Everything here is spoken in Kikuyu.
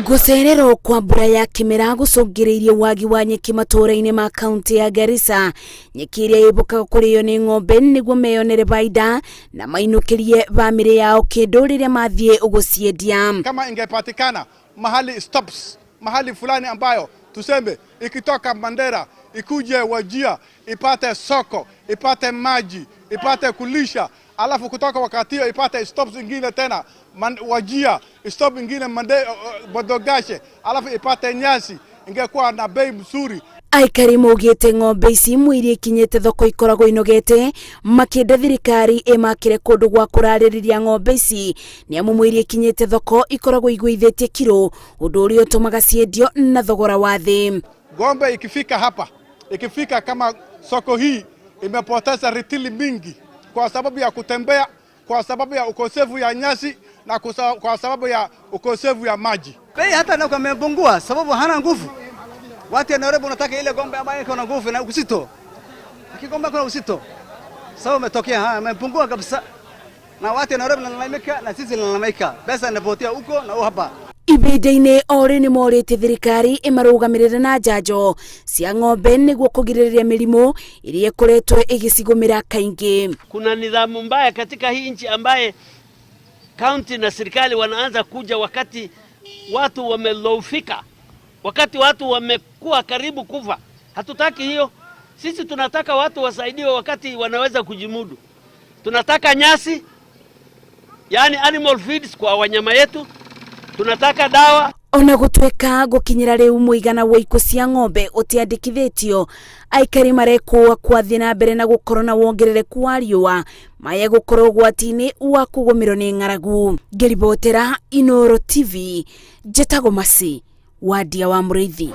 Gũcererwo kwa mbura ya kĩmera gũcũngĩrĩirie wagi wa nyeki matũũra-inĩ ma kaunti ya Garissa. Nyeki ĩrĩa ĩbũkaga kũrĩo nĩ ng'ombe nĩguo meyonere baida na mainũkĩrie bamĩrĩ yao kĩndũ rĩrĩa mathiĩ gũciendia. Kama ingepatikana mahali stops mahali fulani ambayo tuseme ikitoka Mandera ikuje Wajir ipate soko ipate maji ipate kulisha, alafu kutoka wakati hiyo ipate stops ingine tena Wajir stop ingine Modogashe, alafu ipate nyasi, ingekuwa na bei mzuri. Aikari maugĩte ng'ombe ici imwe iria ikinyĩte thoko ikoragwo inogete, makĩenda thirikari ĩmakĩre kũndũ gwa kũrarĩrĩria ng'ombe ici, nĩ amu mwe iria ikinyĩte thoko ikoragwo igũithĩtie kiro, ũndũ ũrĩa ũtũmaga ciendio na thogora wa thĩ. Ng'ombe ikifika hapa, ikifika kama soko hii imepoteza ritili mingi kwa sababu ya kutembea, kwa sababu ya ukosefu ya nyasi na kwa sababu ya ukosefu ya maji. Bei hata na kamepungua sababu hana nguvu. Watu wa Nairobi wanataka ile ng'ombe ambayo iko na nguvu na uzito. Lakini ng'ombe iko na uzito. Sababu umetokea ha amepungua kabisa. Na watu wa Nairobi wanalalamika na sisi tunalalamika. Pesa inapotea huko na hapa. Ibinda-inĩ o rĩ nĩ morĩtie thirikari ĩmarũgamĩrĩre na njanjo cia ng'ombe nĩguo kũgirĩrĩria mĩrimũ ĩrĩa ĩkoretwo ĩgĩcigũmĩra kaingĩ. Kuna nidhamu mbaya katika hii nchi ambaye kaunti na serikali wanaanza kuja wakati watu wamelofika, wakati watu wamekuwa karibu kufa. Hatutaki hiyo. Sisi tunataka watu wasaidiwe wakati wanaweza kujimudu. Tunataka nyasi, yani animal feeds kwa wanyama yetu. Tunataka dawa. Ona gũtuĩka gũkinyĩra rĩu mũigana wa ikuũ cia ng'ombe ũtiandĩkithĩtio, aikari marekũa kwathiĩ na mbere na gũkorwo na wongerereku wa riũa maya gũkorwo ũgwati-inĩ wa kũgũmĩrwo nĩ ng'aragu. Ngĩribotera Inooro TV, njĩtagwo Mercy Wandia wa Mũrĩithi.